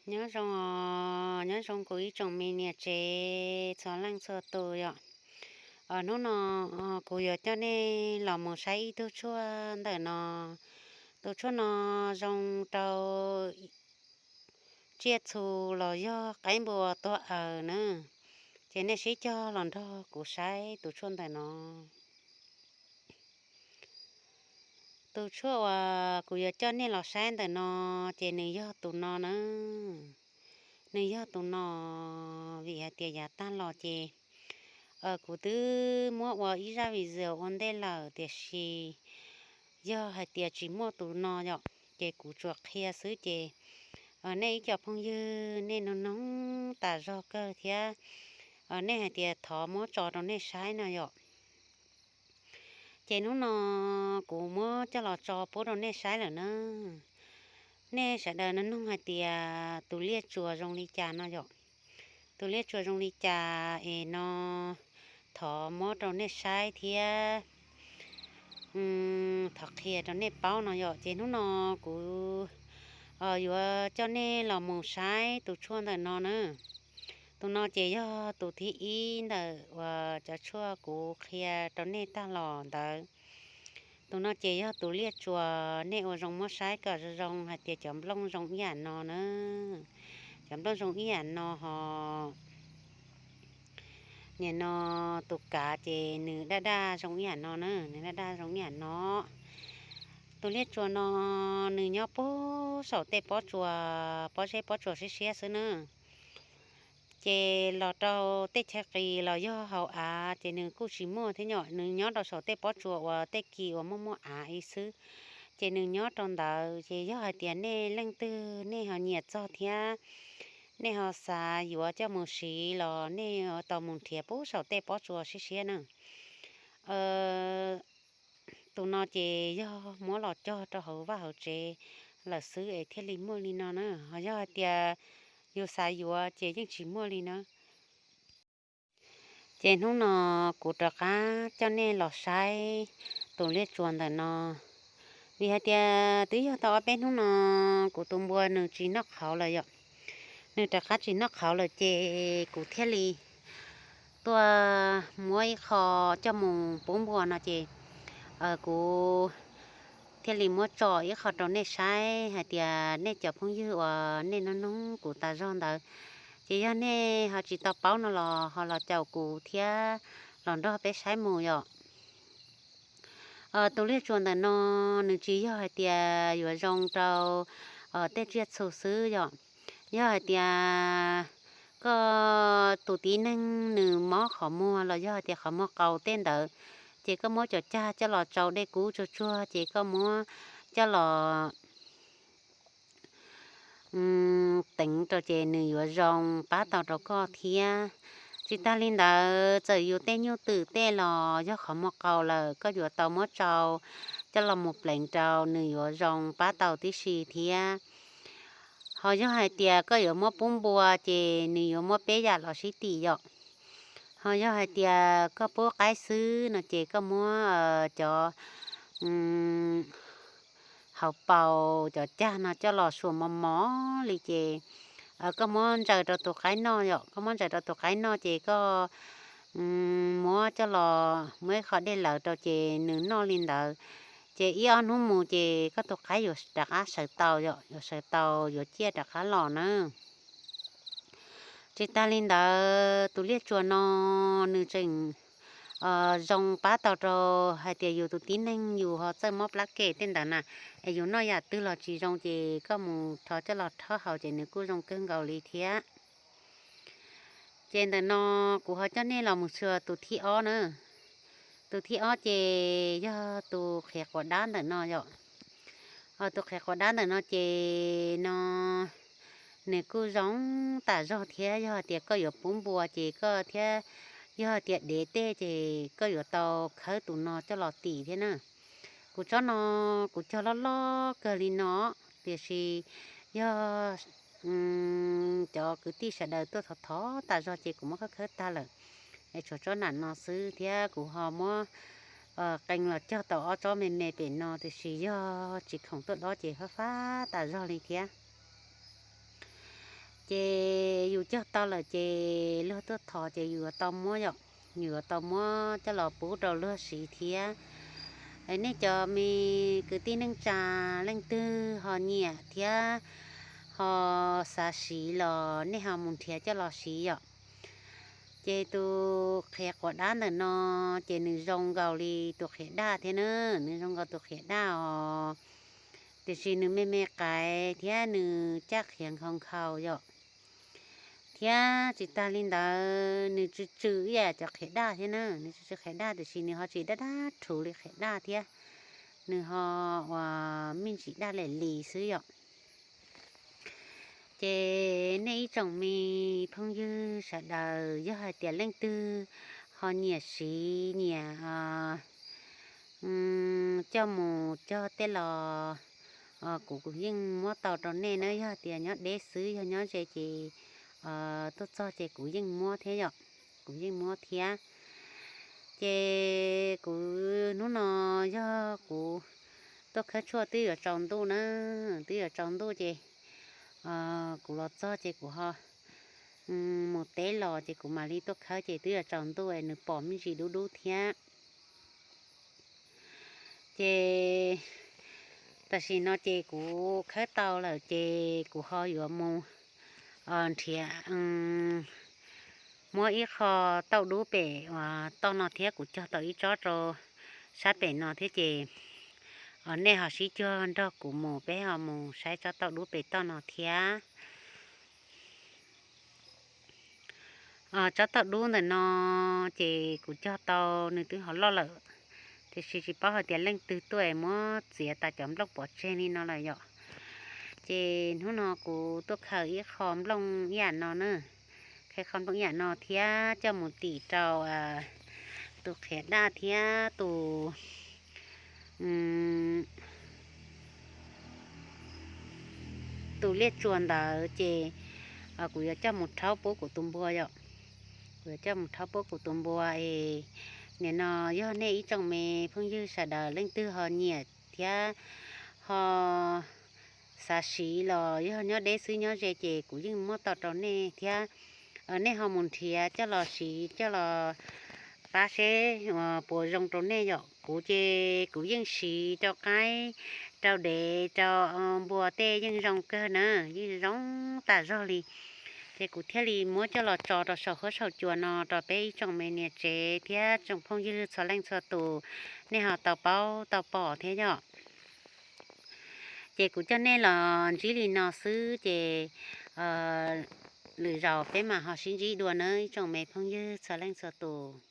Nyob zoo os, nyob zoo kuv ib tsoom me niam tsev txhua leej txhua tus yom. Hnub no kuv yuav coj nej los mus saib ib tug tshuaj ntawm no. Tus tshuaj no zoo rau tsiaj txhu los yog qaib npua tuag aws na. Ces nej sib cog los nrog kuv saib tus tshuaj ntawm no. Tus tshuaj uas kuv yuav coj nej los saib ntawm no, ces nws yog tus no na. Nws yog tus no, vim hais tias yav tag los ces kuv twb muab ua ib zaj video ua ntej lawm, tiam sis yog hais tias tsis muaj tus no yom, ces kuv tsuas qhia xwb ces nej ib co phooj ywg nej nug noog tas zog kawg thiab nej hais tias thov muab tso rau nej saib no yom. Ces hnub no kuv muab coj los tso pub rau nej saib lawm na. Nej sawv daws nug noog hais tias tus liaj tsuas zoo li cas no yom. Tus liaj tsuas zoo li cas es no thov muab rau nej saib thiab thov qhia rau nej paub no yom. Ces hnub no kuv yuav coj nej los mus saib tus tshuaj ntawm no na. Tus no ces yog tus thib ib ntawm uas cov tshuaj kuv qhia rau nej tag los ntawd. Tus no ces yog tus liaj tsuas, nej ua zoo muab saib kom zoo zoo hais tias cov nplooj zoo ib yam no na. Cov nplooj zoo ib yam no ho nim no tus kav ces nws daj daj zoo ib yam no na, nws daj daj zoo ib yam no. Tus liaj tsuas no nws nyob puag saum tej pob tsuas, pob zeb pob tsuas siab siab xwb na. Ces los rau tej chaw qis los yog hauv av ces nws kuj tsis muaj thiab yom, nws nyob rau saum tej pob tsuas uas tej kis uas muaj muaj av ib xwb. Ces nws nyob rau ntawd, ces yog hais tias nej leej twg nej ho nyiam txog thiab nej ho xav yuav coj mus siv los nej tau mus nrhiav puag saum tej pob tsuas siab siab na. Tus no ces yog muab los cog rau hauv vaj hauv tsev lawm xwb es thiaj li muaj li no na, ho yog hais tias yus xav yuav ces yeej tsis muaj li na. Ces hnub no kuv rov qab coj nej los saib tus liaj tsuas ntawm no, vim hais tias twb yog tau ob peb hnub no kuv tus npua nws tsis noj qhauv lawm yom. Nws rov qab tsis noj qhauv lawm ces kuv thiaj li tuaj muab ib qho coj mus pub npua no ces kuv thiaj li muab tso ib qho rau nej saib hais tias nej cov phooj ywg uas nej nug noog kuv tas zog ntawd, ces yog nej ho tsis tau paub no los ho los caum kuv thiab los nrog peb saib mus yom. Tus liaj tsuas ntawm no nws tsis yog hais tias yuav zoo rau tej tsiaj txhu xwb yom. Yog hais tias koj tus tib neeg nws mob qhov muag los yog hais tias qhov muag qaus tej ntawd, ces koj muab cov cag coj los tsau dej kub tsuag tsuag ces koj muab coj los teev rau ces nws yuav zoo pab tau rau koj thiab. Tsis tas li ntawd txawm yus tej nyuj twm tej los yog qhov muag qaus lawm koj yuav tau muab tsau coj los mus pleev rau nws yuav zoo pab tau tib si thiab. Ho yog hais tias koj yuav muab pub npua ces nws yuav muab peb yam los sib tim yom. Ho yog hais tias koj pub qaib xwb no ces koj muab cov hauv paus cov cag no coj los suam mos mos li ces koj muab ntsaws rau tus qaib noj yom. Koj muab ntsaws rau tus qaib noj ces koj muab coj los muab ib qho dej lawv rau ces nws noj li ntawd. Ces ib ob hnub mus ces koj tus qaib yuav rov qab sawv tau yom, yuav sawv tau yuav ciaj rov qab los na. Tsis tas li ntawd tus liaj tsuas no nws tseem zoo pab tau rau hais tias yus tus tib neeg yus ho txawj mob plab kem tej ntawd na, es yus noj yam twg los tsis zoo ces koj mus rho coj los rhaub haus ces nws kuj zoo kawg nkaus li thiab. Ces ntawm no kuv ho coj nej los mus xyuas tus thib ob na. Tus thib ob ces yog tus qhiav quav dab ntawm no yom. Tus qhiav quav dab ntawm no ces no nws kuj zoo tas zog thiab, yog hais tias koj yuav pub npua ces koj thiab, yog hais tias dev tej ces koj yuav tau khawb tus no coj los tim thiab na. Kuv tsob no kuv cog loj loj kawg li no, tiam sis yog cov kwv tij sawv daws tuaj thov thov tas zog ces kuv muab khawb khawb tag lawm. Es tshuav tsob nam no xwb thiab kuv ho muab qee los cog tau ob tsob me me pem no, tiam sis yog tsis khoom tuaj dob ces fab fab tas zog li thiab. Ces yus cog tau lawm ces luag tuaj thov ces yus yuav tau muab yom, yus yuav tau muab coj los pub rau luag siv thiab. Nej cov me kwv tij neej tsa leej twg ho nyiam thiab ho xav siv los nej ho mus nrhiav coj los siv yom. Ces tus qhiav quav dab ntawm no ces nws zoo nkaus li tus qhiav daj thiab na, nws zoo nkaus tus qhiav daj os. Tiam sis nws me me qaiv thiab nws caj qhiav nkhaus nkhaus yom. Thiab tsis tas li ntawd nws tsw tsw ib yam cov qhiav daj thiab na, nws tsw tsw qhiav daj tiam sis nws ho tsis daj daj rhuv li qhiav daj thiab, nws ho uas me ntsis daj lem li xwb yom. Ces nej ib tsoom me phooj ywg sawv daws yog hais tias leej twg ho nyiam siv nyiam coj mus cog tej los kuv yeej muab tau rau nej na, yog tias nyob deb xwb, yog nyob ze ces tuaj txog ces kuv yeej muab thiab yom, kuv yeej muab thiab. Ces kuv hnub no yog kuv tuaj khawb tshuaj twb yuav tsaus ntuj na, twb yuav tsaus ntuj ces kuv los txog ces kuv ho mus teb los ces kuv mam li tuaj khawb ces twb yuav tsaus ntuj nws pom me ntsis dub dub thiab. Ces tam sim no ces kuv khawb tau lawm ces kuv ho yuav mus nrhiav muab ib qho tauj dub pem uas toj no thiab, kuv cog tau ib tsob rau sab pem no thiab ces nej ho sib cuag nrog kuv mus, peb ho mus saib tsob tauj dub pem toj no thiab. Tsob tauj dub ntawm no ces kuv cog tau nws twb ho loj lawm, tiam sis tsis paub hais tias leej twg tuaj muab txiav tas cov nplooj pov tseg li no lawm yom. Ces hnub no kuv tuaj khaws ib qho nplooj ib yam no na, khaws qho nplooj ib yam no thiab coj mus tim rau tus qhiav daj thiab tus tus liaj tsuas ntawd ces kuv yuav coj mus rhaub pub kuv tus npua yom. Kuv yuav coj mus rhaub pub kuv tus npua es nim no yog nej ib tsoom me phooj ywg sawv daws leej twg ho nyiam thiab ho xav siv los yog nyob deb xwb nyob ze ces kuv yeej muab tau rau nej thiab. Nej ho mus nrhiav coj los siv coj los pab seb puas zoo rau nej yom. Kuv ces kuv yeej siv rau qaib rau dev rau npua tej yeej zoo kawg na, yeej zoo tas zog li. Ces kuv thiaj li muab coj los tso rau saum huab saum cua no rau peb ib tsoom me niam tsev thiab tsoom phooj ywg txhua leej txhua tus, nej ho tau paub tau pom thiab yom. Ces kuv coj nej los ntsib li no xwb ces lwm zaus peb mam ho sib ntsib dua nawb ib tsoom me phooj ywg txhua leej txhua tus.